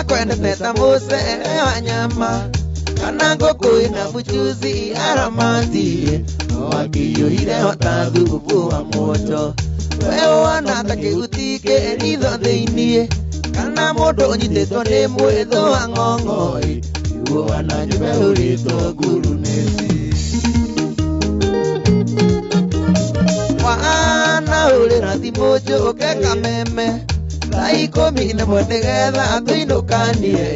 Ndakwendete ta mũcere wa nyama kana ngũkũ ĩna mũchuzi aramati wakĩiyũire ota thubu wa moto we wana ta kĩhuti kĩ ritho thĩiniĩ kana mũndũ ũnyitĩtwo nĩ mwĩthũ wa ng'ong'oi wana nyũmba ĩhũrĩtwo nguruneti wana hũrĩra thimũ njũke kameme thaa 11 nĩgetha tũinũkanie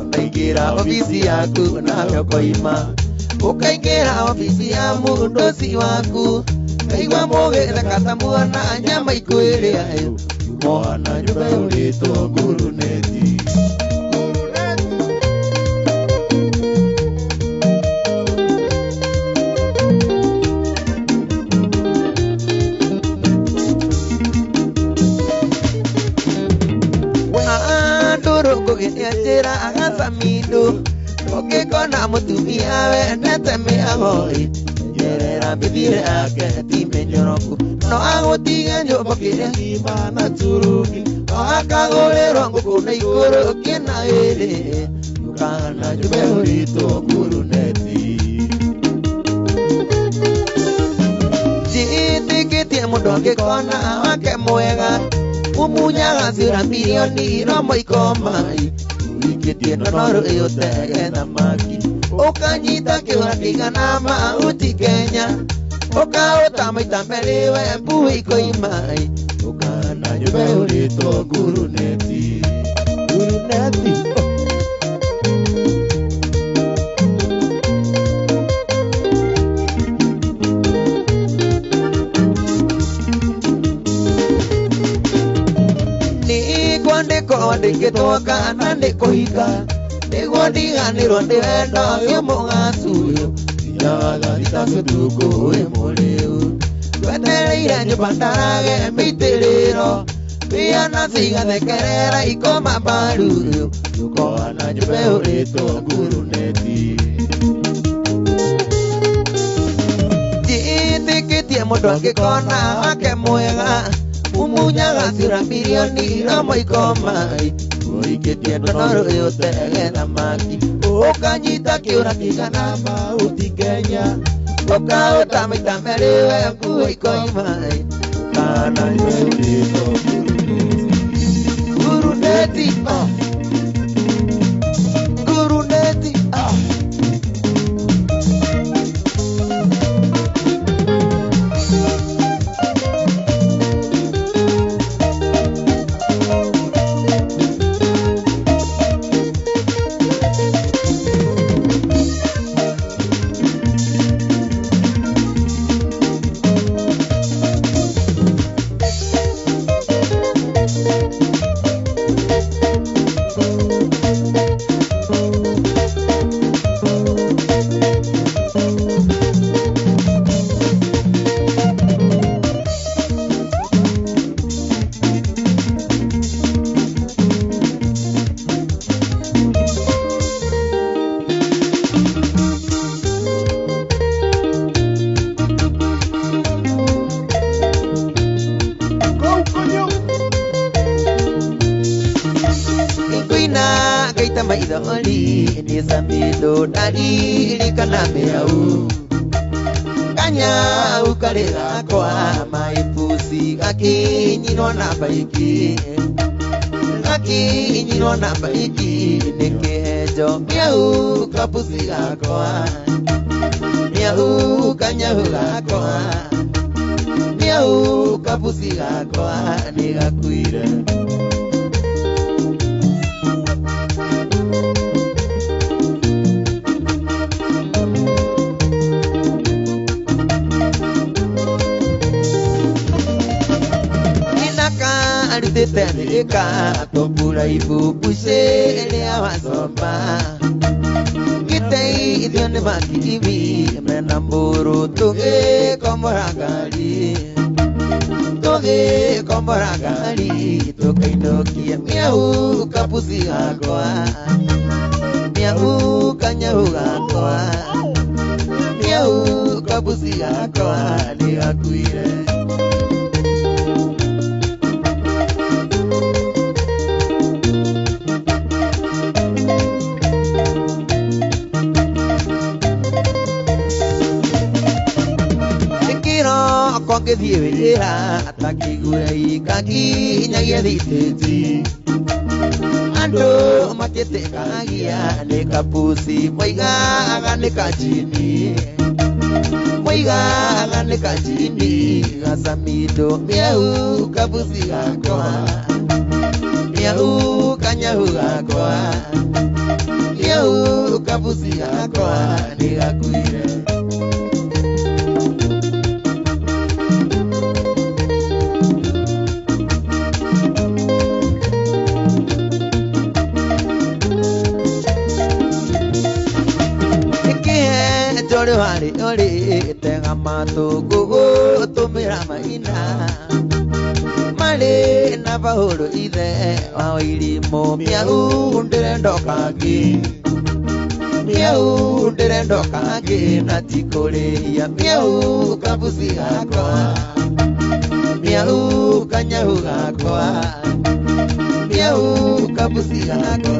ũkaingĩra obici yaku nawe ũkoima ũkaingĩra obici ya mũndũci waku kaigua mũgĩtheka ta muona nyama ikwĩrĩa mwana nyũmba ĩhũrĩtwo nguruneti. Njĩra agacamindo ũngĩkona mũtumia wendete mĩago-ĩ menyerera mĩthiĩre yake ti mĩnyoroku no agũtige nyũmba kĩrĩa ngima na turungi no akagũrĩrwo ngũkũ na ikũrũkie na ĩrĩ ndũkana nyũmba ĩhũrĩtwo nguruneti. Njĩtĩkĩtie mũndũ angĩkona wake mwega umunyaga ciũra mirioni romo ikoma ũikĩtie ndonoro ĩyo tege thamaki ũkanyita kĩũra kĩigana mahuti Kenya ũkaũta maita merĩ we mbui ikoima ũkana nyũmba ĩhũrĩtwo nguruneti nguruneti. Kwandĩkĩtwo kana nĩ kũhika nĩguo ndiganĩrwo nĩ wendo ũyũ mũgacu ũyũ nginyaga thaa thita cia ũtukũ wĩ mũrĩu twetereire nyũmba ndarage mĩitĩrĩro mbia nacio igathekerera ikoma mbaru ũyũ ndũkona nyũmba ĩhũrĩtwo nguruneti. Njĩtĩkĩtie mũndũ angĩkona wake mwega umunyaga ciũra mirioni romo ikoma ũikĩtie ndonoro ĩyo tege thamaki ũkanyita kĩũra kĩigana mahuti Kenya ũkaũta maita merĩ we mbui ikoima ũkana nyũmba ĩhũrĩtwo nguruneti nguruneti. Kanyau karĩ gakwa maipuci gakinyirwo na baiki gakinyirwo na baiki nĩ kĩhenjo miau kapuci gakwa miau kanyau gakwa miau kapuci gakwa nĩ gakuire. Arutĩte tobura ibubuce ĩrĩa wasoma ngĩteithio nĩ makibi mena mbũrũ tũgĩkombora ngari tũgĩkombora ngari tũkainũkia miau kapuci gakwa miau kanyau gakwa miau kapuci gakwa nĩ gakuire. Ngĩthiĩ wĩra atakĩgũra ikakinyagia thitĩji andũ makĩtĩkagia nĩ kapusi moigaga nĩ kajini moigaga nĩ kajini gacamindo miau kabusi gakwa miau kanyahu gakwa miau kabusi gakwa nĩ gakuire. Njore warĩ ũrĩ tega matũ ngũgũtũmĩra maina marĩ na Paũlũ ithe wa Wairimu miau ndĩrenda kangĩ miau ndĩrenda kangĩ na ti kũrĩhia miau kabuci gakwa miau kanyahu gakwa miau kabuci gakwa.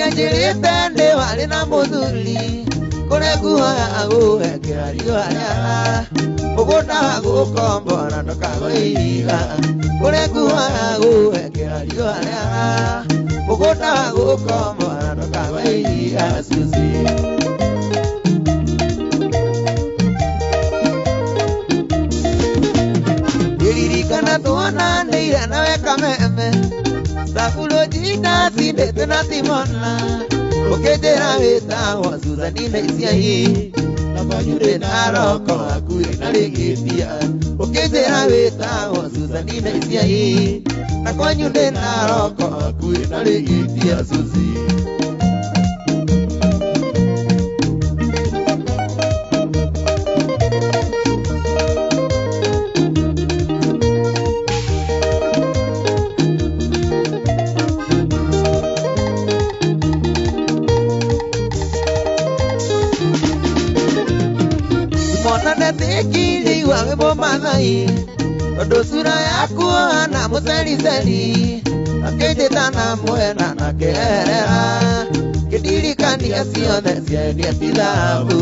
Njĩrĩte ndĩ warĩ na mũthuri kũrĩa nguoya agũhe kĩrario harĩa mũgũnda wa gũkombora ndũkagwe ihiga kũrĩa nguoya agũhe kĩrario harĩa mũgũnda wa gũkombora ndũkagwe ihiga Susie. Ndĩririkana tuonanĩire nawe kameme Sabulo jina sindete na timona ukĩnjĩra wĩtagwo Susanina Isiai na kwanyu ndĩ Naroko hakuhĩ na Rĩgĩtia ũkĩnjĩra wĩtagwo Susanina Isiai na kwanyu ndĩ Naroko hakuhĩ na Rĩgĩtia Susie. Tondũ sura yaku na mũceliceli akĩnjĩta na mwena na kĩherera kĩndirikania ciothe ciendia ti thahabu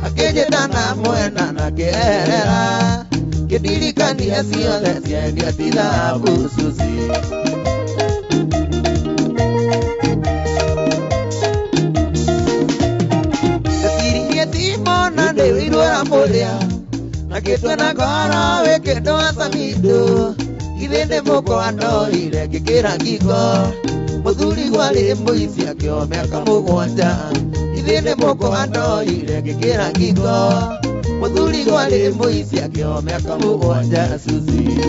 akĩnjĩta na mwena na kĩherera kĩndirikania ciothe ciendia ti thahabu Susie. Ndeciririe timona ndĩwĩirwo mũrĩa nakĩtwe na ngoro wĩkĩndwo wa Samido githĩ nĩ mũkwa ndoire ngĩkĩra ngingo mũthuri gwarĩ mũici akĩoha mĩaka mũgwanja githĩ nĩ mũkwa ndoire ngĩkĩra ngingo mũthuri gwarĩ mũici akĩoha mĩaka mũgwanja Susie.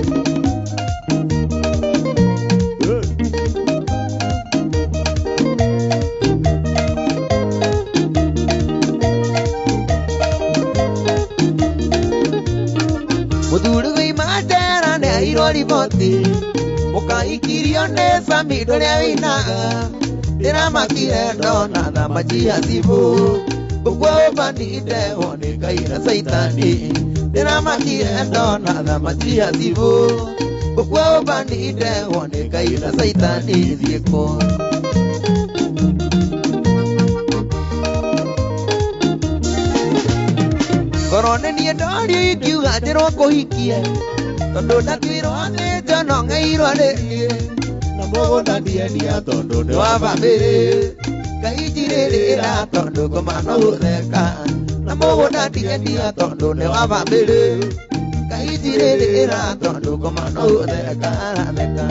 Riboti mũkaikirio nĩ Samido ũrĩa wĩinaga ndĩramakire ndona thamaki ya cibũ ngũkua ũbanindehwo nĩ Ngai na Caitani ndĩramakire ndona thamaki ya cibũ ngũkua ũbanindehwo nĩ Ngai na Caitani thiĩ kũ. Korwo nĩ niĩ ndorio ingiuga njĩrwo kũhikie tondũ ndatuirwo nĩ njono ng'eirwo nĩ niĩ na mũgũnda ndiendia tondũ nĩ wa bamĩrĩ Ngai njirĩrĩra tondũ ngoma no gũtheka na mũgũnda ndiendia tondũ nĩ wa bamĩrĩ Ngai njirĩrĩra tondũ ngoma no gũtheka aratheka.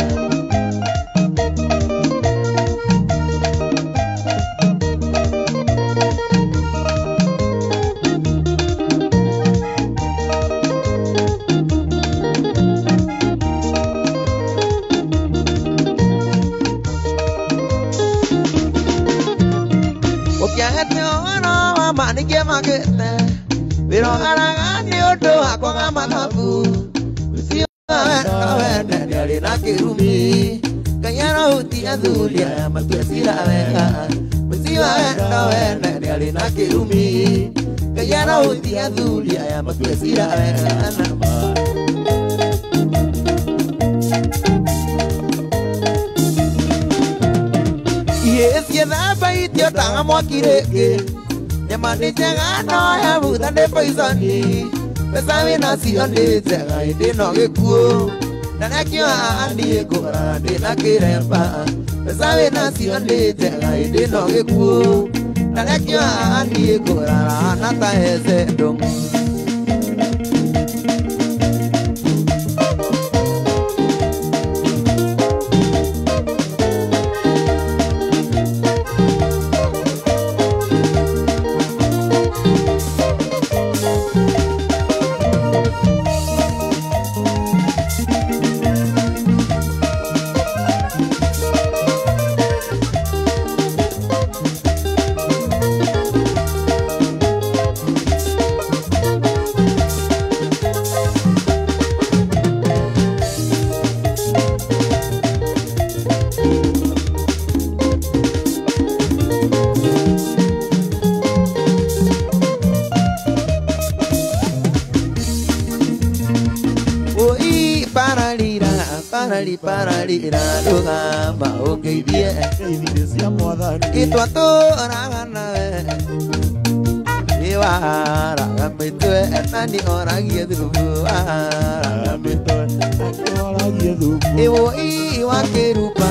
Ũkĩagete ũhoro wa ma nĩkĩmakĩte wĩrogaraga nĩ ũndũ wa kwaga mathabu mũciĩ wa wendo wene nĩarĩ na kĩrumi Ngai arohutia athuri aya matue cira wega mũciĩ wa wendo wene nĩarĩ na kĩrumi Ngai arohutia athuri aya matue cira wega Ciethamba itiotaga mwaki rĩngĩ nyama nĩ njega no ya butha nĩ poisoni mbeca wĩnacio nĩ njega ĩndĩ no gĩkuũ ndarekio haha niĩ ngũraga ndĩna kĩremba mbeca wĩnacio nĩ njega ĩndĩ no gĩkuũ ndarekio haha niĩ ngũraga na ta hece ndũng'ũ. Paralira rugamba ũngeithie Ngeithie cia mwathani itwatũraga nawe ĩwaraga mĩtwe na nĩ oragie thubu waraga mĩtwe na nĩ oragie thubu ĩwũi wa kĩruba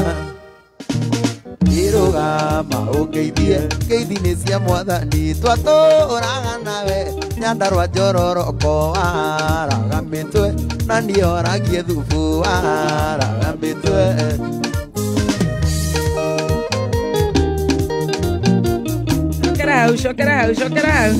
ĩrũgama ũngeithie ngeithi-inĩ cia mwathani twatũraga nawe Nyandarua njororoko waraga mĩtwe na nĩ oragie thubu waraga mĩtwe. Cokera hau, cokera hau.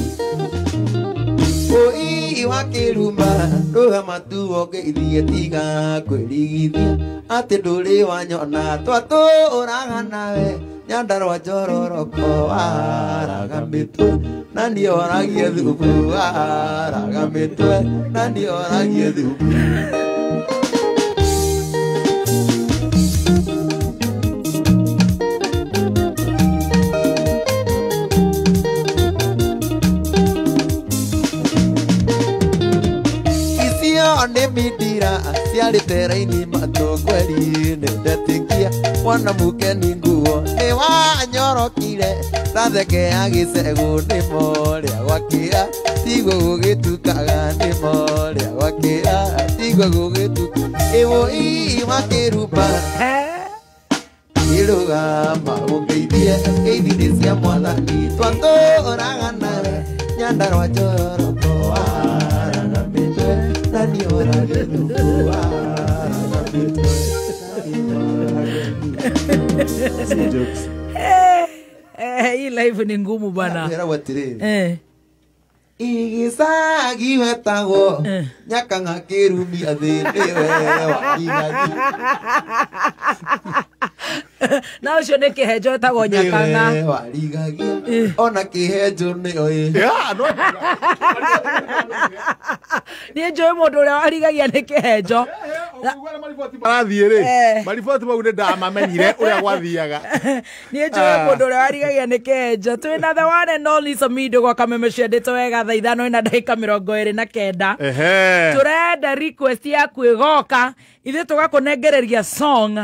Oi wa kĩruma rũgama tu ũngeithie tiga kwĩrigithia atĩ ndũrĩ wanyona twatũraga nawe Nyandarua njororoko waraga mĩtwe na nĩ oragie thubu waraga mĩtwe na nĩ oragie thubu. Nĩ mindira ciarĩte raini matũ kweri nĩ ndetĩkia mwana mũkeni nguo nĩ wanyorokire ta theke ya gĩcegũ nĩ morĩa gwakĩra tiguo gũgĩtukaga nĩ morĩa gwakĩra tiguo gũgĩtuka ĩwũi wa kĩruba ĩrũgama ũngeithie ngeithi-inĩ cia mwathani twatũraga nawe Nyandarua njororoko waraga mĩtwe na nĩ oragie thubu waraga mĩtwe. Hii live ni ngumu bana. Igicagi wetagwo Nyakang'a kĩrumi athĩ nĩwe warigagia. Na ũcio nĩ kĩhenjo etagwo Nyakang'a. Nĩwe warigagia ona kĩhenjo nĩoĩ. Niĩ njũĩ mũndũ ũrĩa warigagia nĩ kĩhenjo. Marathiĩ rĩ mariboti mau nĩ ndamamenyire ũrĩa gwathiaga. Niĩ njũĩ mũndũ ũrĩa warigagia nĩ kĩhenjo. Twĩna the one and only Samido gwa Kameme ciendetwo wega thaa 5:29. Tũrenda request yaku ĩgoka ithuĩ tũgakũnengereria song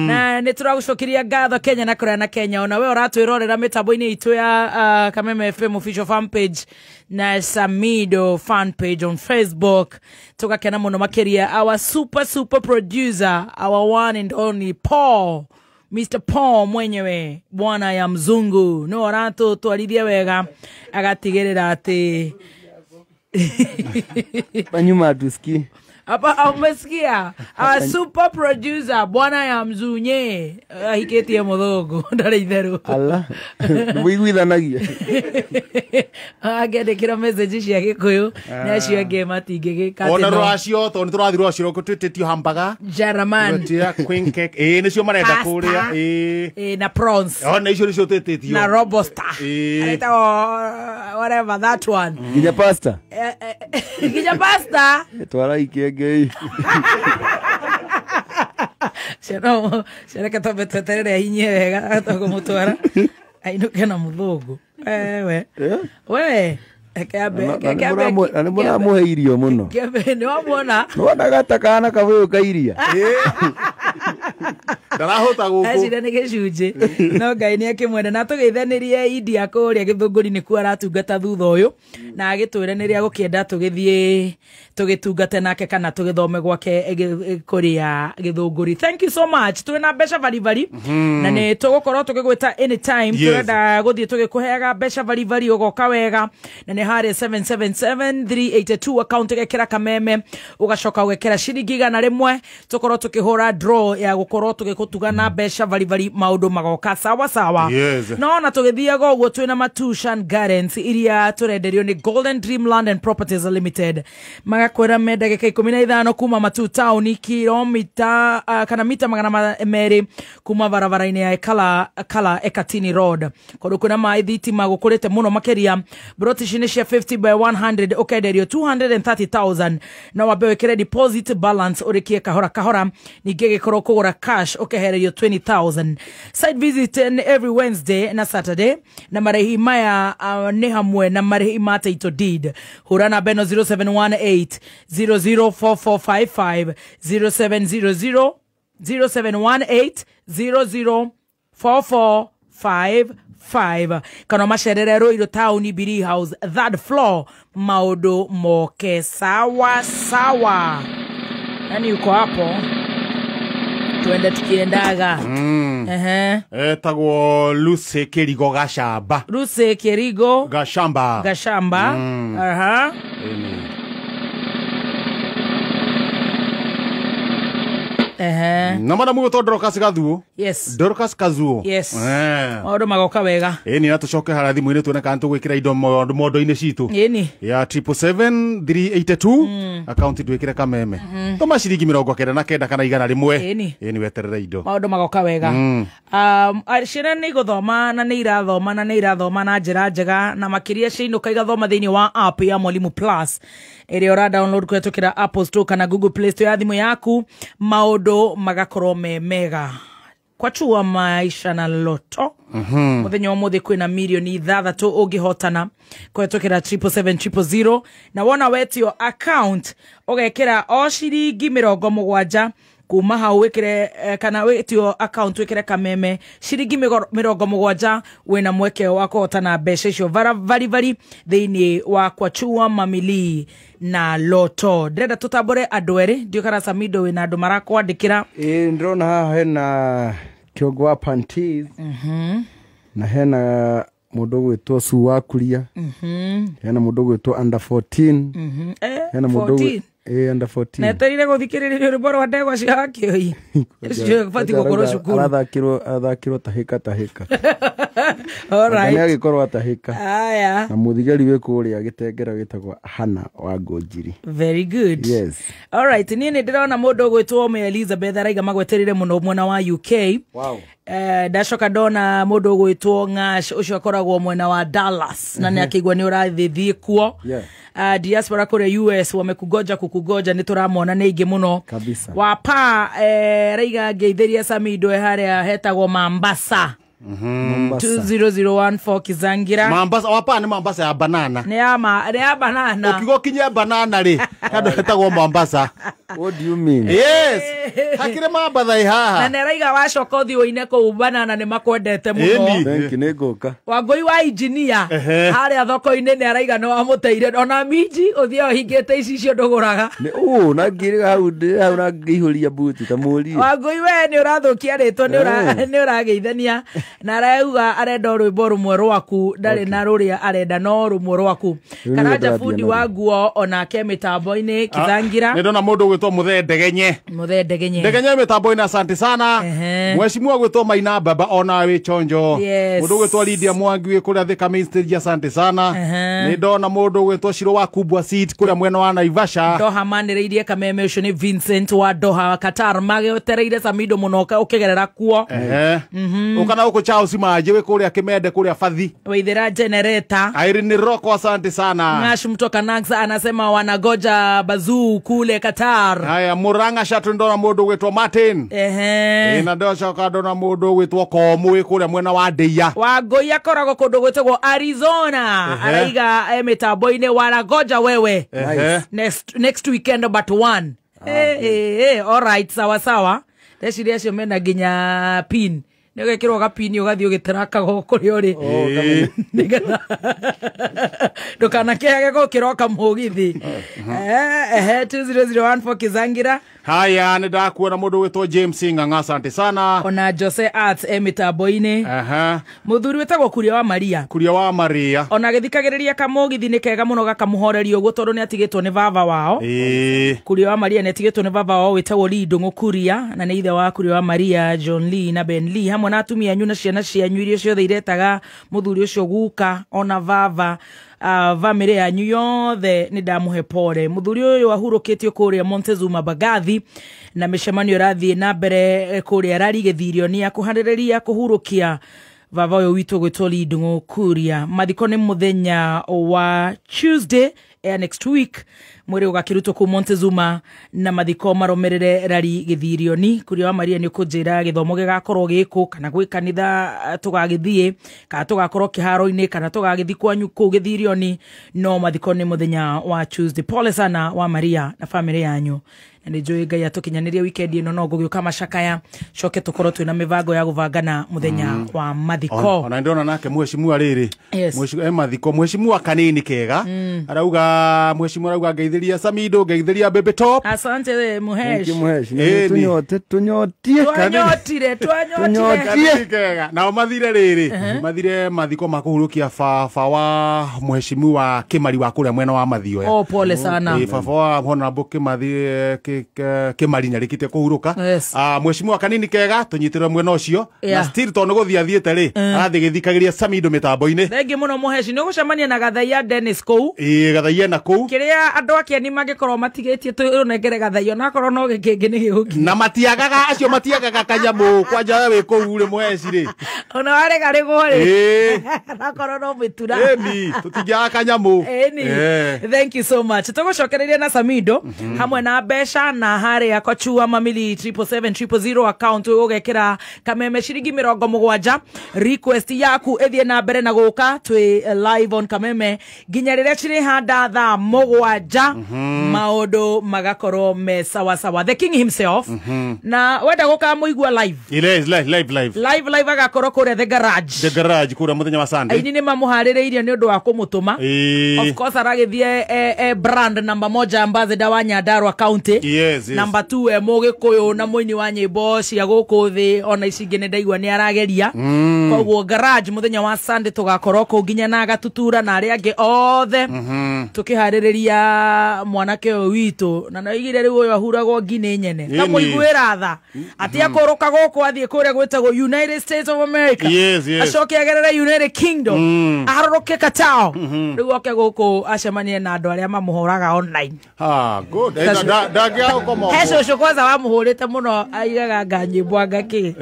na nĩ tũragũcokeria ngatho Kenya na kũrĩa na Kenya ona we ũratwĩrorera mĩtambo-inĩ itũ ya Kameme FM official fan page na Samido fan page on Facebook. Tũgakena mũno makĩria our super super producer, our one and only Paul, Mr. Paul mwenyewe bwana ya mzungu no aratũtwarithia wega agatigĩrĩra atĩ Panyuma atusikii. Hapa umesikia our super producer bwana ya mzunye ahikĩtie mũthũngũ ndarĩ itherũ. Ala wĩiguithanagia. Angĩandĩkĩra message cia gĩkũyũ nĩ acio angĩ matingĩgĩka. Ona rwacio tondũ nĩ tũrathiĩ rwacio twĩtĩtio hamburger. German. Twetia queen cake. Ĩĩ nĩcio marenda kũrĩa. Ĩĩ. Na prawns. Ona icio nĩcio twĩtĩtio. Na robusta. Whatever that one. Nginya pasta. Nginya pasta. Twara ikenge. Ciana ciana twambe tweterere ahinyie wega tũkũmũtwara ainũke na mũthũngũ. Wewe. We. Na nĩ mũramũhe irio mũno. Nĩ wamuona? Nĩwonaga ta kana kabũyũ ka iria. Ndarahota gũkũ. Eciria nĩ gĩcunjĩ. No Ngai nĩ akĩmwenda na tũgeithanĩrie India kũrĩa Gĩthũngũri nĩkuo aratungata thutha ũyũ na agĩtwĩre nĩrĩa gũkĩenda tũgĩthiĩ tũgĩtungate nake kana tũgĩthome gwake kũrĩa Gĩthũngũri. Thank you so much. Twĩna mbeca baribari na nĩ tũgũkorwo tũgĩgwĩta anytime. Tũrenda gũthiĩ tũgĩkũheaga mbeca baribari ũgoka wega na nĩ harĩ 777382 account ũgekĩra kameme ũgacoka ũgekĩra ciringi 100 tũkorwo tũkĩhũra draw ya gũkorwo tũgĩgũtuga na mbeca baribari maũndũ magoka sawa sawa. Yes. No na tũgĩthiaga ũguo twĩna Matushan Gardens iria tũrenderio nĩ Golden Dream Land and Properties Limited. Magakwĩra me ndagĩka 15 kuma Matu Town kilomita kana mita 200 kuma barabara-inĩ ya Kala Ekatini Road. Kũndũ kwĩna maĩ thitima gũkũrĩte mũno makĩria. Broti ici nĩ cia 50 by 100 ũkenderio 230,000 na wambe wĩkĩre deposit balance ũrĩkie kahora kahora ningĩ gĩkorwo kũgũra cash ũkehererio 20,000. Site visit every Wednesday na Saturday na marĩhi maya nĩ hamwe na marĩhi ma title deed. Hũra namba ĩno 0718 004455 0700 0718 004455 kana macerere Ruiru Town Biri House third floor maũndũ moke sawa sawa. Nani yuko hapo? Tuende tukiendaga. Etagwo Lucy Kirigo Gashamba. Lucy Kirigo Gashamba. Gashamba. Aha. Na mwana mugo Dorcas Gathuo. Yes. Dorcas Kazuo. Yes. Maũndũ magoka wega. Ĩni na tũcoke harĩa thimũ-inĩ tuone kana tũgwĩkĩra indo mondo-inĩ citũ. Ĩni. Ya 777 account twĩkĩre kameme. Tũma ciringi 99 kana 100. Ĩni. Ĩni weterere indo. Maũndũ magoka wega. Ciana nĩ igũthoma na nĩ irathoma na nĩ irathoma na njĩra njega na makĩria ciainũka igathoma thĩinĩ wa app ya Mwalimu Plus ĩrĩa ũra download kũhetũkĩra Apple Store kana Google Play Store ya thimũ yaku maũndũ magakorwo me mega. Kwa chua maisha na loto. Mũthenya wa mũthĩ kwĩna milioni 6 ũngĩhotana kũhetũkĩra 777 000 na wona wetio account ũgekĩra o ciringi 70 kuma hau wĩkĩre kana wĩtio account wĩkĩre kameme ciringi 70 wĩna mweke wa kũhotana mbeca icio baribari thĩinĩ wa Kwachua Mamili na Loto. Ndĩrenda tũtambũre andũ erĩ ndiũ kana Samido wĩna andũ marakwandĩkĩra. Ĩĩ ndĩrona haha hena kĩongo wa panties. Na hena mũndũ ũgwĩtwo Su wa Kuria. Hena mũndũ ũgwĩtwo under 14. Hena mũndũ under 14. Neterire gũthikĩrĩria rwĩmbo rwa ndegwa cia Wakĩoi. Ũcio ũbatiĩ gũkorwo cukuru. Arathakĩrwo tahĩka tahĩka. All right. Nĩ agĩkorwo atahĩka. Aya. Na mũthigari wĩ kũrĩa gĩtengera gĩtagwo Hana wa Ngũnjiri. Very good. Yes. All right, niĩ nĩ ndĩrona mũndũ ũgwĩtwo Ome Elizabeth araiga magweterire mũno mwena wa UK. Wow. Ndacoka ndona mũndũ ũgwĩtwo Ng'ash ũcio akoragwo mwena wa Dallas na nĩ akĩigua nĩ ũrathiĩ kuo. Diaspora kũrĩa US wamekugoja kukugoja nĩ tũramona nĩ aingĩ mũno. Kabisa. Wapa raiga ngeithĩria Samido harĩa hetagwo Mombasa. 20014 Kizangira. Mombasa wapa nĩ Mombasa ya banana. Nĩ ya banana. Ũkiuga ũkinye banana rĩ handũ hetagwo Mombasa. What do you mean? Yes. Hakire Mombasa ĩ haha. Na nĩ araiga wacoka ũthiĩ ũine kũu banana nĩ makwendete mũno. Thank you, nĩ ngũka. Wangũi wa engineer harĩa thoko-inĩ nĩ araiga nĩ wamũteire ona minji ũthiĩ ũhingĩte ici icio ndũgũraga. Nĩ ũ na ngĩrĩga hau hau na ngĩihũria buti ta mũrie. Wangũi we nĩ ũrathũkia rĩtwa nĩ ũrageithania. Na arauga arenda rwĩmbo rũmwe rwaku, ndarĩ na rũrĩa arenda no rũmwe rwaku. Karanja fundi wa nguo onake mĩtambo-inĩ Kithangira. Nĩ ndona mũndũ ũgwĩtwo Mũthee Ndegenye. Mũthee Ndegenye. Ndegenye mĩtambo-inĩ, asante sana. Mheshimiwa gwĩtwo Maina Baba ona wĩ chonjo. Mũndũ ũgwĩtwo Lydia Mwangi wĩ kũrĩa Thika Main Stage, asante sana. Nĩ ndona mũndũ ũgwĩtwo Shiro wa Kubwa Seat kũrĩa mwena wa Naivasha. Doha manĩrĩirie kameme ũcio nĩ Vincent wa Doha Qatar, magĩetereire Samido mũno ũkĩgerera kuo. Ũkana gũkũ Charles Manji wĩ kũrĩa Kĩmende kũrĩa Bathi. Waithera generator. Irene Rocco, asante sana. Ngash mtoka Naxa anasema wanagoja bazuu kule Qatar. Haya, Murang'a Shatu ndona mũndũ ũgwĩtwo Martin. Na ndocoka ndona mũndũ ũgwĩtwo Komu wĩ kũrĩa mwena wa Ndeia. Wangũi akoragwo kũndũ gwĩtagwo Arizona. Araiga mĩtambo-inĩ wanagoja wewe. Next weekend but one. All right, sawa sawa. Ndeciria acio mena nginya pin. Nĩ ũgekĩrwo gapini ũgathiĩ ũgĩtarakaga kũrĩa ũrĩ. Nĩgetha ndũkanakĩage gũkĩroka mũgithi. 2001 Kizangira. Haya, nĩ ndakuona mũndũ ũgwĩtwo James Ng'ang'a, asante sana. Ona Jose Arts mĩtambo-inĩ. Mũthuri wĩtagwo Kuria wa Maria. Kuria wa Maria. Ona gĩthikagĩrĩria kamũgithi nĩ kega mũno gakamũhoreria ũguo tondũ nĩ atigĩtwo nĩ baba wao. Kuria wa Maria nĩ atigĩtwo nĩ baba wao wĩtagwo Lee Ndung'u Kuria, na nĩ ithe wa Kuria wa Maria, John Lee na Ben Lee, hamwe na atumia anyu na ciana cianyu iria ciothe iretaga mũthuri ũcio guka ona baba. Bamĩrĩ yanyu yothe nĩ ndamũhe pole. Mũthuri ũyũ ahurũkĩtio kũrĩa Montezuma Bagathi, na mĩcemanio ĩrathiĩ na mbere kũrĩa Rari Gĩthirio nĩ ya kũharĩrĩria kũhurũkia baba ũyũ witũ gwĩtwo Lee Ndung'u Kuria. Mathiko nĩ mũthenya wa Tuesday next week, mwĩrĩ ũgakĩrutwo kũu Montezuma na mathiko marũmĩrĩre Rari Gĩthirioni. Kuria wa Maria nĩ ũkũnjĩra gĩthomo gĩgakorwo gĩkũ, kana gwĩ kanitha tũgagĩthiĩ, kana tũgakorwo kĩharo-inĩ, kana tũgagĩthiĩ kwanyu kũu Gĩthirioni, no mathiko nĩ mũthenya wa Tuesday. Pole sana wa Maria na famĩlĩ yanyu. Na nĩ njũĩ Ngai atũkinyanĩrie weekend ĩno, no ngũgĩũka macakaya coke tũkorwo twĩna mĩbango ya gũbangana mũthenya wa mathiko. Ona ndona nake mheshimiwa rĩrĩ. Mheshimiwa mathiko, mheshimiwa kanini kega. Arauga mheshimiwa arauga ngeithĩria Samido, ngeithĩria Baby Top. Asante Muhesh. Muhesh. Tunyotie. Twanyotire. Kanini kega. Nao mathire rĩrĩ, mathire mathiko ma kũhurũkia baba wa mheshimiwa Kimari wa kũrĩa mwena wa Mathioya. Oh, pole sana. Baba wa Honorable Kimathi Kimari nyarĩkĩtie kũhurũka. Mheshimiwa kanini kega tũnyitĩrwo mwena ũcio na still tondũ gũthiĩ athiĩte rĩ, arathiĩ gĩthikagĩria Samido mĩtambo-inĩ. Thengi mũno Muhesh, nĩ ũgũcemania na Gathaia Dennis kũu. Gathaia na kũu. Kĩrĩa andũ akĩeni mangĩkorwo matigĩtie tũnengere Gathaia, onakorwo no gĩkĩngĩ nĩ gĩgũkinya. Na matiagaga acio matiagaga kanyamũ kwanja we wĩ kũu rĩ Muhesh rĩ. Ona waregarĩgwo rĩ. Onakorwo no mĩtura. Ĩni, tũtingĩaga kanyamũ. Ĩni. Thank you so much. Tũgũcokereria na Samido hamwe na mbeca na harĩa Kochua Mamili 777 account ũgekĩra kameme ciringi 70 request yaku ĩthiĩ na mbere na gũka twĩ live on kameme nginya rĩrĩa cirĩhanda thaa 7 maũndũ magakorwo me sawa sawa. The king himself. Na wenda gũka mũigua live. Ile live live agakorwo kũrĩa the garage. The garage kũrĩa mũthenya wa Sunday. Aini nĩ mamũharĩrĩirie nĩ ũndũ wa kũmũtũma. Of course aragĩthiĩ brand namba 1 ambassador wa Nyandarua County. Yes. Namba 2 mũgĩkũyũ na mũini wa nyĩmbo cia gũkũ thĩ ona ici ingĩ nĩ ndaigua nĩ arageria. Koguo garage mũthenya wa Sunday tũgakorwo kũu nginya na gatutura na arĩa angĩ othe tũkĩharĩrĩria mwanake ũyũ witũ. Na naigire rĩu ũyũ ahuragwo ngi nĩ nyene. Ta mũiguĩra tha atĩ akũrũka gũkũ athiĩ kũrĩa gwĩtagwo United States of America. Acoke agerere United Kingdom, aharũrũke Qatar, rĩu oke gũkũ acemanie na andũ arĩa mamũhũraga online. Good. He cũcũ kwanza wamũhũrĩte mũno aigaga anga nyĩmbo anga kĩ.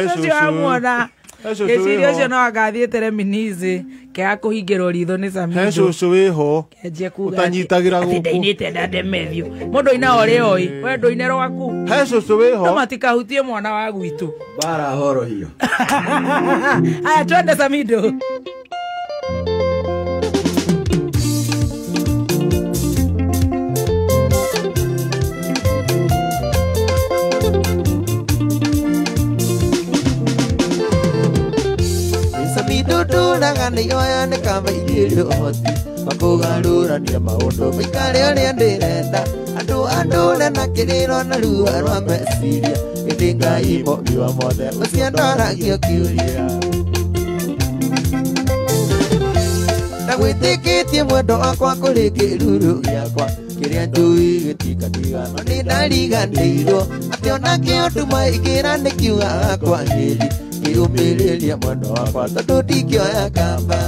Cũcũ wamuona gĩciria ũcio no angathiĩte Reminisce kega kũhingĩrwo ritho nĩ Samido. He cũcũ wĩho kenjie kuga ũtanyitagĩra gũkũ atĩ ndainĩte ndandemethio. Mũndũ aina ũrĩa oĩ, we ndũine rwaku. He cũcũ wĩho no matikahutie mwana wa gwitũ. Bara horohio. Aya twende Samido. Ndũraga nĩ oya nĩ kamba igĩrĩ ũhoti wa kũgarũrania maũndũ maikare ũrĩa ndĩrenda andũ andũre na kĩrĩro na ruo rwa meciria Ĩndĩ Ngai mũmbi wa mothe ũcio ndoragio kĩũria. Ndagwĩtĩkĩtie mwendo wakwa kũrĩ kĩruru gĩakwa kĩrĩa njũĩ gĩtikatigana nĩ ndariganĩirwo atĩ ona kĩo nduma ĩngĩra nĩ kiugaga kwaheri kĩũmĩrĩria mwendo wakwa tondũ ndingĩoya kamba.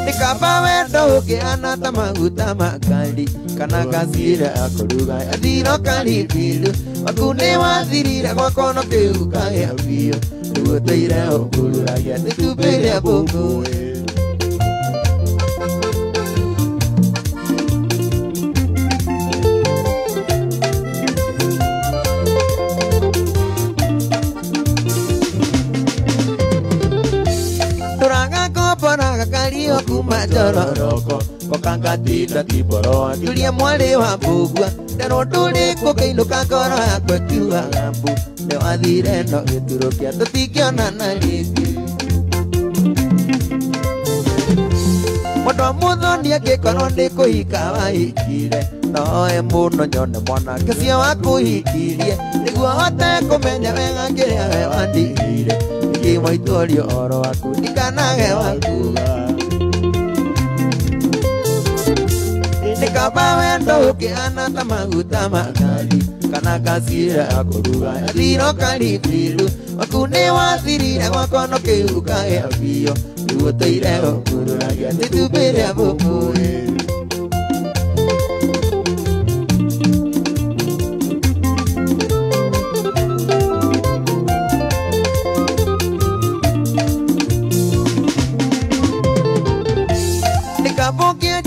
Nĩ kaba wendo ũkĩhana ta maguta makali kana gacira ya kũruga yathiro karibiru waku nĩ wathirire gwakwa no kĩu kagĩa biũ rĩu ũtũire ũngururagia nĩ itumbĩ rĩa mbũkũ. Kario kuma njororoko kokangatinda tiboro njurie mwarĩ wa mbũgua nderwo ndũrĩ kũkĩinũka ngoro yakwa ĩkiugaga mbu nĩ wathire no gĩturũkia tũtingĩonana rĩngĩ. Mũndũ wa mũthoni angĩkorwo nĩ kũhika wahikire noe mũno nyone mwanake ũcio wakũhikirie nĩguo hote kũmenya wega kĩrĩa we wandigire ningĩ maitũrio ũhoro waku ndikanage wakuga. Nĩ kaba wendo ũkĩhana ta maguta makali kana gacira ya kũruga yathiro karibiru waku nĩ wathirire gwakwa no kĩu kagĩa biũ rĩu ũtũire ũngururagia nĩ itumbĩ rĩa mbũkũ.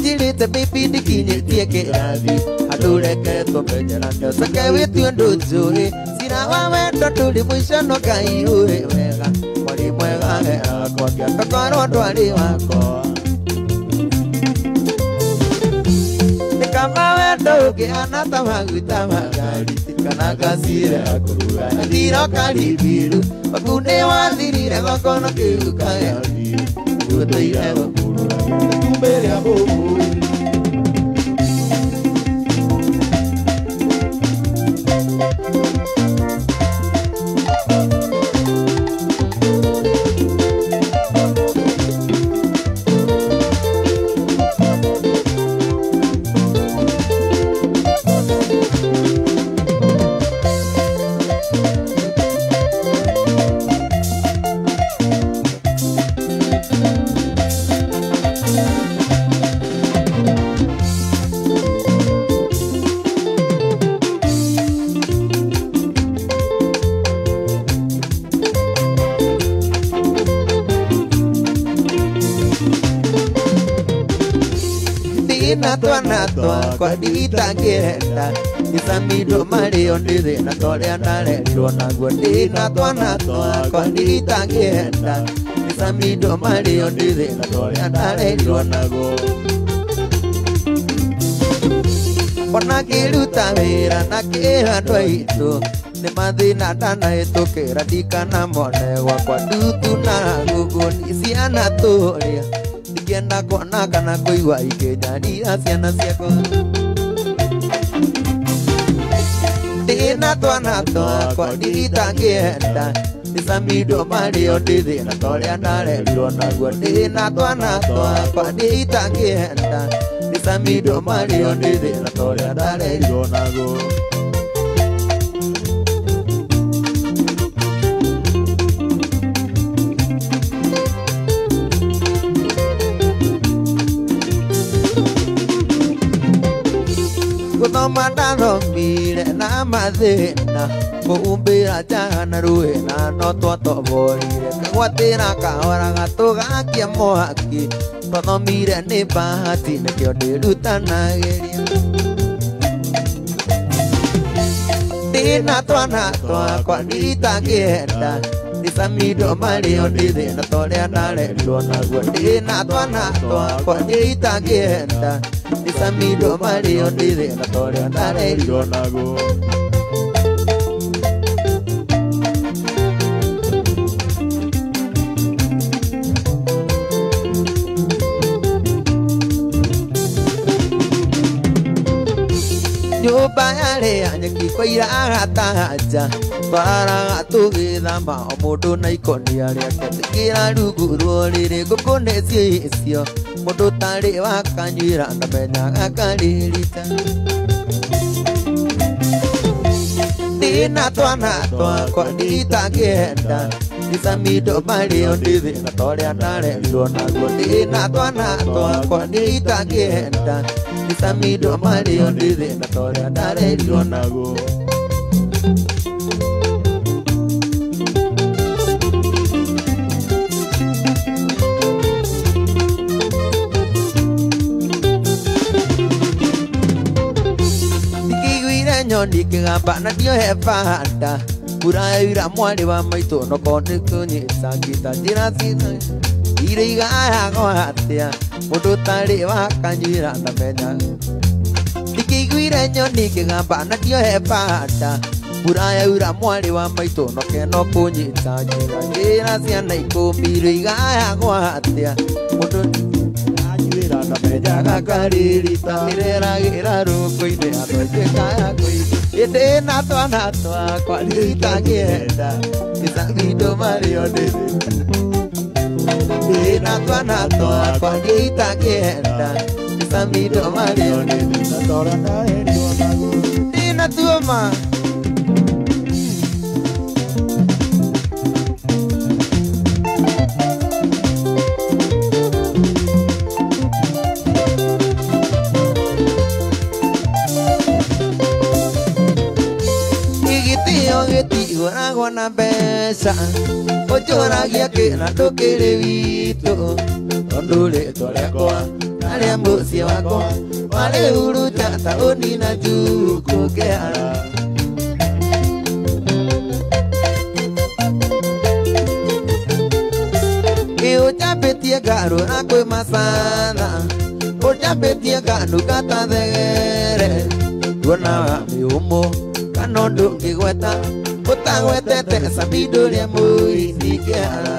Njirĩte baby ndikinyĩtie kĩrathi handũ reke tũmenyerane ũcoke wĩtue ũndũ njũĩ cira wa wendo ndũrĩ mũico no Ngai ũĩ wega mwarĩ mwega wega kwake tokorwo ndwarĩ wakwa. Nĩ kaba wendo ũkĩhana ta maguta makali kana gacira ya kũruga yathiro karibiru waku nĩ wathirire gwakwa no kĩu kagĩa biũ rĩu ũtũire gũkururagia itumbĩ rĩa mbũkũ. Ndina twana twakwa nditangĩenda icamindo marĩo nĩ thĩna torĩa ndarerirwo naguo. Ndina twana twakwa nditangĩenda icamindo marĩo nĩ thĩna torĩa ndarerirwo naguo. Ona ngĩruta wĩra na kĩhandũ aitũ nĩ mathĩna ndanahĩtũkĩra ndikanamone gwakwa ndutu na gũgũ ciana tũrĩa ndingĩenda kuona kana kũigua ikĩnyarira ciana ciakwa. Ndina twana twakwa nditangĩenda icamindo marĩo ndĩ thĩna torĩa ndarerirwo naguo. Ndina twana twakwa nditangĩenda icamindo marĩo ndĩ thĩna torĩa ndarerirwo naguo. Gũthoma ndathomire na mathĩna kũhumbĩra njaga na rũĩ na no twatoborire kagwatĩra kahora gatũgakia mwaki twathomire nĩ bahati nĩkĩo ndĩrutanagĩria. Ndina twana twakwa nditangĩenda icamindo marĩo ndĩ thĩna torĩa ndarerirwo naguo. Ndina twana twakwa nditangĩenda icamindo marĩo ndĩ thĩna torĩa ndarerirwo naguo. Nyũmba yarĩ Tũkarĩa nyeki kwaira agataja twaraga tũgĩthamba o mũndũ na ikonia rĩake tĩkĩra rungu rũrĩrĩ ngũkũ nĩcio icio mũndũ tarĩ wakanyuĩra ndamenyaga karĩrita ndĩna twana twakwa nditangĩenda Samido marĩo nĩ thĩna torĩa ndarerirwo naguo ndĩna twana twakwa nditangĩenda Samido marĩo nĩ thĩna torĩa ndarerirwo naguo. Ndikĩiguire nyoni kĩgamba na ndiohe banda mbura yaura mwarĩ wa maitũ noko nĩ kũnyita ngita njĩra cina irio igayagwo atĩa mũndũ ũtarĩ wakanyuĩra ndamenya. Ndikĩiguire nyoni kĩgamba na ndiohe banda mbura yaura mwarĩ wa maitũ noke no kũnyita njĩra njĩra ciana ikũmi irio igayagwo atĩa mũndũ anyuĩra ndamenyaga karĩrita nĩreragĩra rũkũ-inĩ andũ aingĩ kaya kũingĩ ndĩna twana twakwa nditangĩenda Samido marĩo nĩ thĩna ndĩna twana twakwa nditangĩenda Samido marĩo nĩ thĩna torĩa ndarerirwo naguo ndĩna tuoma. Gĩtigũragwo na mbeca ũnjũragia kĩna ndũkĩrĩ witũ tondũ rĩtwa rĩakwa na rĩa mũciĩ wakwa warĩhuruta taũni na njukũ kĩara. Ũnjambĩtie ngarũra kwĩ macatha ũnjambĩtie nganuka ta thegere tuonaga mĩũmũ kana ũndũ ũngĩgweta ũtagwetete Samido ũrĩa mũini kĩara.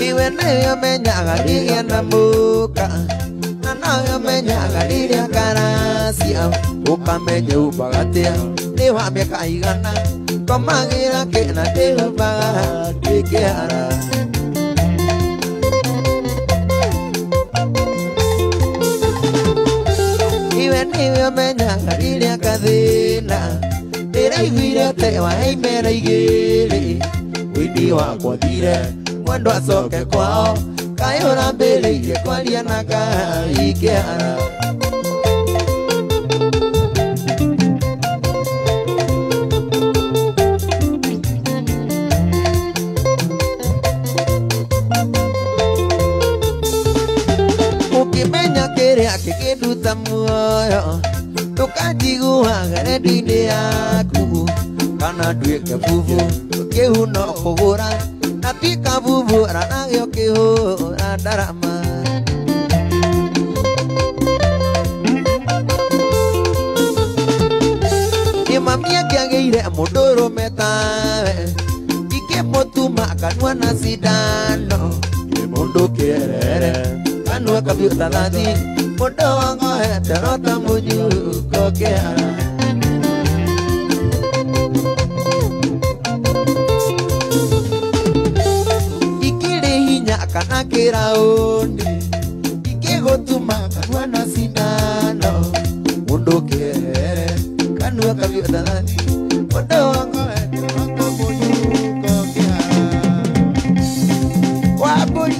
Iwe nĩwe ũmenyaga rĩrĩa na mũka na nowe ũmenyaga rĩrĩa karacia ũkamenya umbaga atĩa nĩ wa mĩaka igana komagĩra kĩna ndĩhumbaga ndĩ kĩara. Iwe nĩwe ũmenyaga rĩrĩa ngathĩna ndĩraiguire te wahe imera igĩrĩ ũini wakwa thire mwendwa acoke kwao kaĩ ũrambĩrĩirie kwaria na Ngai kĩara. Ũkĩmenya kĩrĩa kĩkĩnduta muoyo ndũkanjiguaga redio-inĩ yaku kana nduĩke bubu kĩhuno kũgũra na tuĩka bubu ranagĩo kĩhũra ndarama. Mami akĩagĩire mũndũrũme tawe ikĩmũtuma kanua na cindano mũndũ kĩerere kanua kabiũ ta thathi mũndũ wang'ohete rota mũnyuko kĩara. Ikĩrĩ hinya kana kĩraũni ikĩgũtuma kanua na cindano mũndũ kĩerere kanua kabiũ ta thathi mũndũ wang'ohete rota mũnyuko kĩara. Wambũri.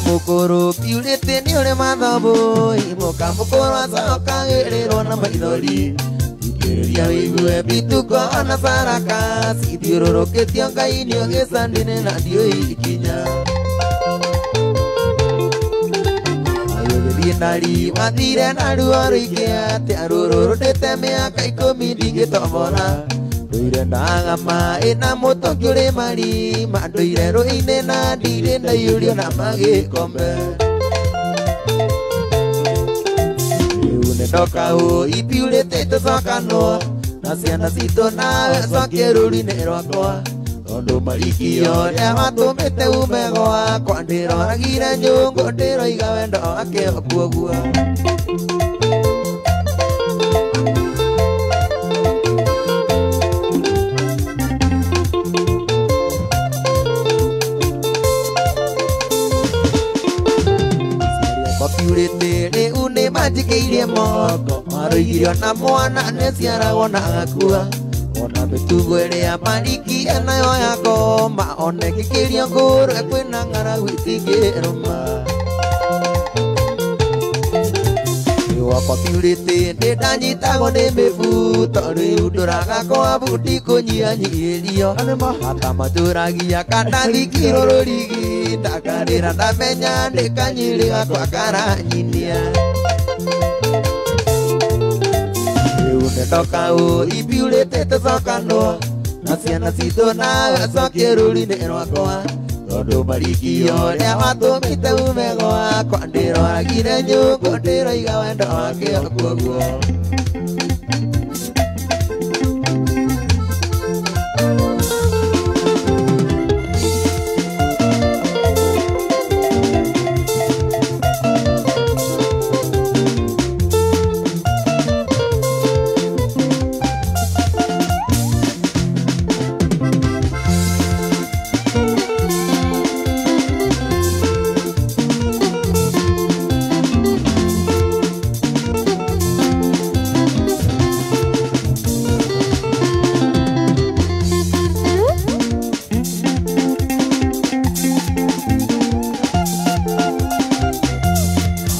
Mũkũrũ Purity nĩ ũrĩ mathomo Mũka mũkũrũ acokagĩrĩrwo na maithori Thikĩrĩria wĩigue bituko ona saraka Cithiũrũrũkĩtio Ngai nĩ ũgĩcandine na ndiũĩ ikinya Ayũgĩthiĩ nari mathire na ruo rũingĩ atĩa Rũrũ rũndĩte mĩaka 10 ndingĩtombora Ndũire ndaga maĩ na mũtũngi ũrĩ marima Ndũire rũĩ-inĩ na ndirĩ ndaiyũrio na magĩkombe Rĩu nĩndoka ũ Purity tũcokanwo Na ciana citũ nawe cokie rũru-inĩ rwakwa Tondũ marikio ũrĩa watũmĩte ume gwakwa Ndĩroragire nyũngũ ndĩroiga wendo wake okuoguo Purity rĩu nĩ manjikĩirie moko Maroigire ona mwana nĩciaragwo na agakua Ona mĩtugo ĩrĩa marikia nayo yakoma Ona ĩngĩkĩrio ngũrwe kwĩna ng'aragu itingĩrũma Rĩu wakwa Purity nĩndanyitagwo nĩ mĩbuto Rĩu ndũraga kwa bundi kũnyihanyihĩrio Ata matũragia kana thikirwo rũrigi Ndakarĩra ndamenya nĩ kanyĩrĩ gakwa karanyinia Rĩu nĩndoka ũ Purity tũcokanwo Na ciana citũ nawe cokie rũru-inĩ rwakwa Tondũ marikio ũrĩa watũmĩte ume gwakwa Ndĩroragire nyũngũ ndĩroiga wendo wake okuoguo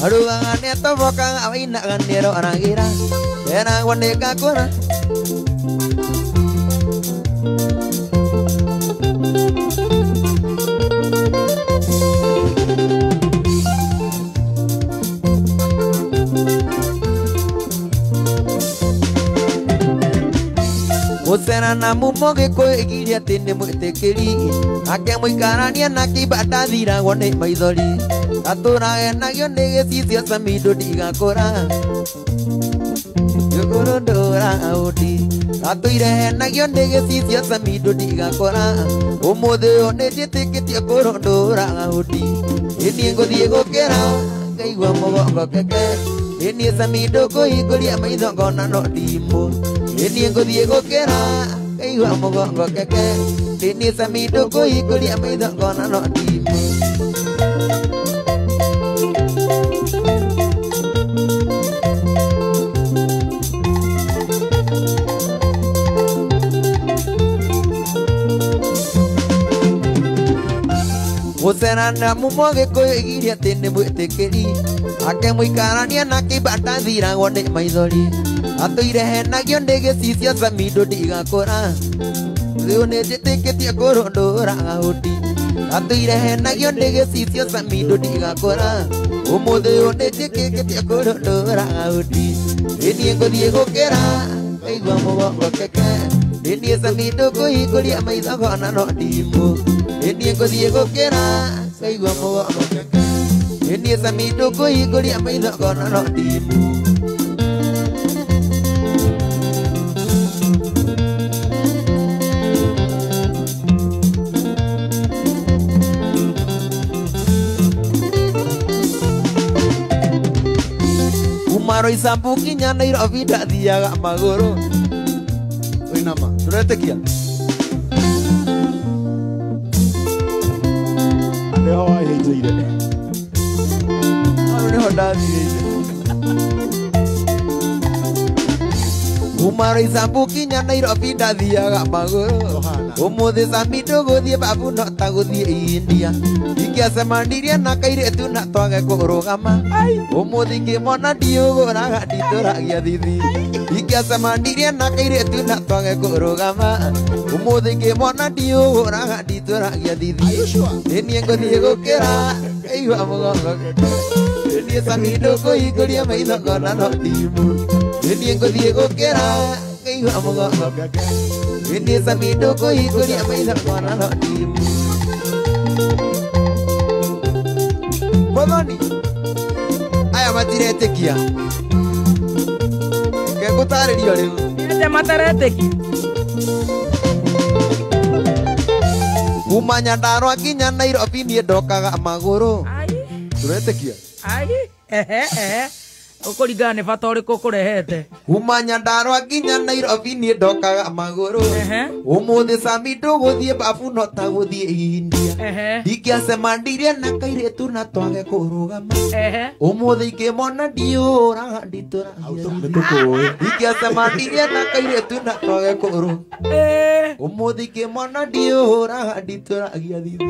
Arugaga nĩatobokaga wainaga nĩeroragĩra Nderagwo nĩngakũra Gũcera na mumo Gĩkũyũ ĩgirie atĩ nĩ mwĩtĩkĩri Nake mũikarania na kĩimba ndathiragwo nĩ maithori Atũragenagio nĩ gĩcicio Samido ndigakũra Njũgũrũ ndũra ũndi Atũirehenagio nĩ gĩcicio Samido ndigakũra Ũmũthĩ ũyũ nĩnjĩtĩkĩtie kũrũndũra ũndi Ĩniĩ ngũthiĩ gũkĩra ngaigua mũgongo keke Ĩniĩ Samido kũhingũria maitho ngona no ndimũ Ĩniĩ ngũthiĩ gũkĩra ngaigua mũgongo keke Ĩniĩ Samido kũhingũria maitho ngona no ndimũ Gũcera na mumo Gĩkũyũ ĩgirie atĩ nĩ mwĩtĩkĩri Ake mũikarania na kĩimba ndathiragwo nĩ maithori Atũirehenagio nĩ gĩcicio Samido ndigakũra Rĩu nĩnjĩtĩkĩtie kũrũndũra ũndi Atũirehenagio nĩ gĩcicio Samido ndigakũra Ũmũthĩ ũyũ nĩnjĩtĩkĩtie kũrũndũra ũndi Ĩniĩ ngũthiĩ gũkĩra ngaigua mũgongo keke Ĩniĩ Samido kũhingũria maitho ngona no ndimũ Ĩniĩ ngũthiĩ gũkĩra ngaigua mũgongo keke Ĩniĩ Samido kũhingũria maitho ngona no ndimũ Kuma Roysambu kinya Nairobi ndathiaga magũrũ Oinama tũretĩkia Nĩho wahĩtĩire Hau nĩho ndathirĩire Kuma Roysambu kinya Nairobi ndathiaga magũrũ Umuthi Samido guthie babu no ta guthie India. Ingĩacemanirie na kairĩtu na twage kũrũgama. Umuthi ngĩmona ndiũgũraga nditũragia thithi. Ingĩacemanirie na kairĩtu na twage kũrũgama. Umuthi ngĩmona ndiũgũraga nditũragia thithi. Niĩ ngũthiĩ gũkĩra ngaigua mũgongo. Niĩ Samido kũhingũria maitho ngona no ndimũ. Niĩ ngũthiĩ gũkĩra ngaigua mũgongo. Niĩ Samido kũhingũria maitho ngona no ndimũ. Muthoni aya matiretĩkia ngegũtarĩrio rĩu Ate mataretĩkia kuma Nyandarua nginya Nairobi niĩ ndokaga magũrũ. Tũretĩkia ai ehe ehe ũkũringana nĩ bata ũrĩkũ ũkũrehete. Kuma Nyandarua nginya Nairobi niĩ ndokaga magũrũ. Ũmũthĩ Samido gũthiĩ babu no ta gũthiĩ India. Ndingĩacemanirie na kairĩtu na twage kũrũgama. Ũmũthĩ ingĩmona ndiũraga nditũragia. Ndingĩacemanirie na kairĩtu na twage kũrũgama. Ũmũthĩ ingĩmona ndiũraga nditũragia thithi.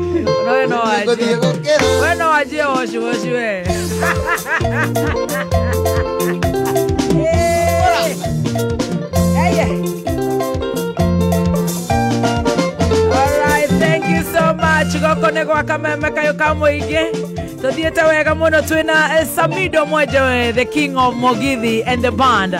We no wanjie woci woci we. All right, thank you so much. Goko nĩ gwa Kameme kayũ ka mũingĩ. Tũthiĩte wega mũno twĩna Samido Mwenjewe, the king of Mugithi and the band.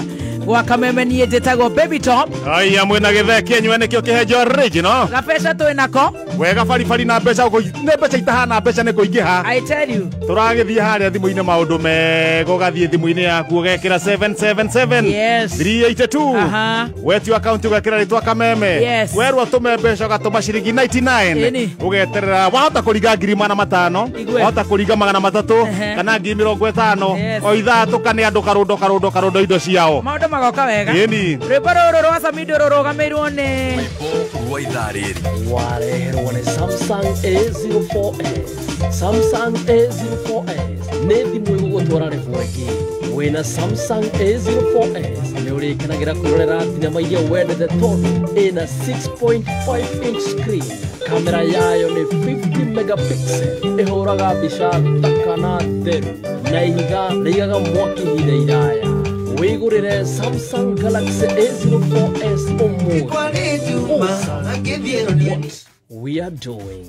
Gwa Kameme niĩ njĩtagwo Baby Top. Aya mwĩna gĩthee kĩenyue nĩkĩo kĩhenjo original. Gabeca twĩnako wega baribari na mbeca nĩ mbeca itahana mbeca nĩ kũingĩha. I tell you. Tũragĩthiĩ harĩa thimũ-inĩ maũndũ mega ũgathiĩ thimũ-inĩ yaku ũgekĩra 777 yes 382. Wetio account ũgekĩra rĩtwa Kameme. Yes. Werwo tũme mbeca ũgatũma ciringi 99. Ũgeterera wahota kũringa 500, wahota kũringa 300 kana 50,000. O ithaa tũkane andũ karũndo karũndo karũndo indo ciao. Maũndũ magoka wega. Ĩni. Rwĩmbo rũrũ rwa Samido rũrũgamĩirwo nĩ rwĩmbo rwa ithaa rĩrĩ wareherwo nĩ Samsung A04s. Samsung A04s nĩ thimũ ĩgũgũtwara level ĩngĩ. Wĩna Samsung A04s nĩ ũrĩkenagĩra kwĩrorera thinema iria wendete tondũ ĩna 6.5 inch screen. Kamera yayo nĩ 50 megapixel, ĩhũraga mbica thaka na theru na ihiga rĩigaga mwaki ihinda iraya. Wĩgũrĩre Samsung Galaxy A04s ũmũthĩ. What we are doing.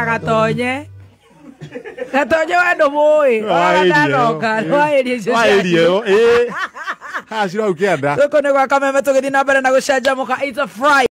Gatonye Gatonye we ndũmũĩ ndanoka nĩwaĩrie icio waĩrie ĩ haha cira ũkĩenda gũkũ nĩ gwa Kameme tũgĩthiĩ na mbere na gũcanjamũka. It's a Friday.